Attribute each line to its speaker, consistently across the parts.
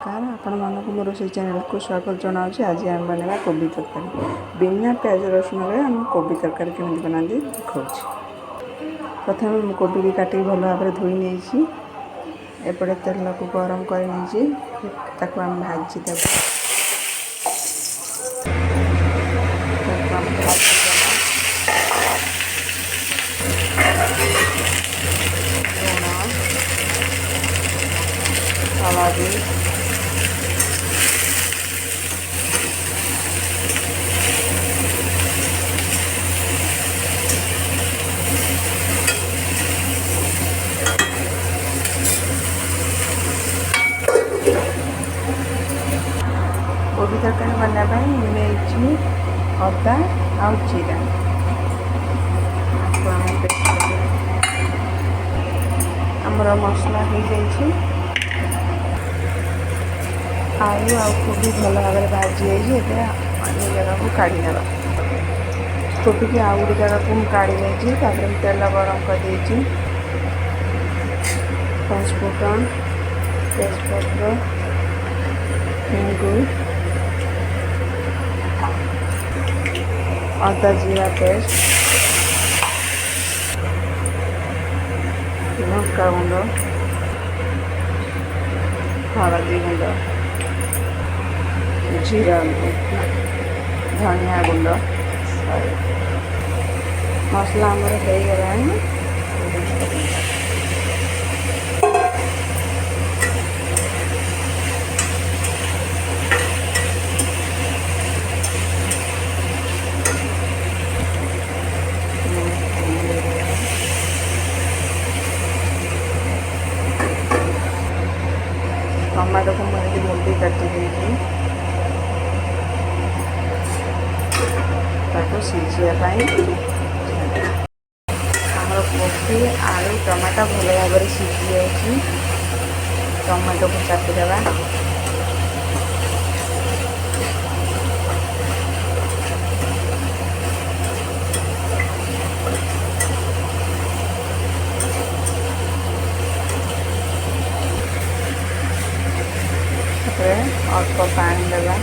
Speaker 1: ନମସ୍କାର, ଆପଣମାନଙ୍କୁ ମୋ ରୋଷେଇ ଚ୍ୟାନେଲକୁ ସ୍ୱାଗତ ଜଣାଉଛି। ଆଜି ଆମେ ବନେଇବା କୋବି ତରକାରୀ। ବିନା ପିଆଜ ରସୁଣରେ ଆମେ କୋବି ତରକାରୀ କେମିତି ବନାନ୍ତି ଦେଖାଉଛି। ପ୍ରଥମେ ମୁଁ କୋବିକି କାଟିକି ଭଲ ଭାବରେ ଧୋଇ ନେଇଛି। ଏପଟେ ତେଲକୁ ଗରମ କରି ନେଇଛି, ତାକୁ ଆମେ ଭାଜିଦେବା। ତାକୁ ଆମେ ଭାଜିଦେବା। ଲୁଣ, ହଳଦୀ, କୋବି ତରକାରୀ ବନେଇବା ପାଇଁ ମୁଁ ନେଇଛି ଅଦା ଆଉ ଜିରା। ଆକୁ ଆମେ ପେଷ୍ଟ କରିବା। ଆମର ମସଲା ହେଇଯାଇଛି। ଆଳୁ ଆଉ କୋବି ଭଲ ଭାବରେ ଭାଜି ହେଇଛି। ଏବେ ଅନ୍ୟ ଜାଗାକୁ କାଢ଼ି ନେବା। କୋବିକି ଆଉ ଗୋଟେ ଜାଗାକୁ ମୁଁ କାଢ଼ି ନେଇଛି। ତାପରେ ମୁଁ ତେଲ ଗରମ କରିଦେଇଛି। ପଞ୍ଚଫୁଟଣ, ତେଜପତ୍ର, ହେଙ୍ଗୁ, ଅଦା ଜିରା ପେଷ୍ଟ, ଲଙ୍କା ଗୁଣ୍ଡ, ହଳଦୀ ଗୁଣ୍ଡ, ଜିରା, ଧନିଆ ଗୁଣ୍ଡ। ମସଲା ଆମର ହେଇଗଲାଣି। ଟମାଟୋକୁ ମୁଁ ଏମିତି ମୁଣ୍ଡି କାଟି ଦେଇଛି, ତାକୁ ସିଝିବା ପାଇଁ। ଆମର କୋବି, ଆଳୁ, ଟମାଟୋ ଭଲ ଭାବରେ ସିଝି ଯାଇଛି। ଟମାଟୋକୁ ଚାପିଦେବା। ତାପରେ ଅଳ୍ପ ପାଣି ଦେବା,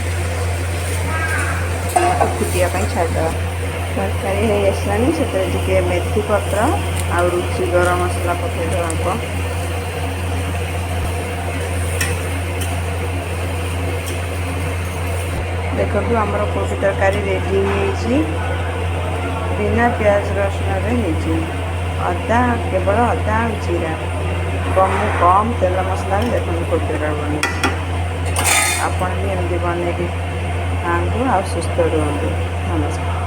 Speaker 1: ତାକୁ ଫୁଟିବା ପାଇଁ ଛାଡ଼ିଦେବା। ତରକାରୀ ହେଇ ଆସିଲାଣି। ସେଥିରେ ଟିକେ ମେଥି ପତ୍ର ଆଉ ରୁଚି ଗରମ ମସଲା ପକାଇଦେବା ଅଳ୍ପ। ଦେଖନ୍ତୁ, ଆମର କୋବି ତରକାରୀ ରେଡ଼ି ହେଇଯାଇଛି। ବିନା ପିଆଜ ରସୁଣରେ ହେଇଛି। ଅଦା, କେବଳ ଅଦା ଆଉ ଜିରା, କମ୍ କମ୍ ତେଲ ମସଲାରେ ଦେଖନ୍ତୁ କୋବି ତରକାରୀ ବନେଇଛି। ଆପଣ ବି ଏମିତି ବନେଇକି ଖାଆନ୍ତୁ ଆଉ ସୁସ୍ଥ ରୁହନ୍ତୁ। ନମସ୍କାର।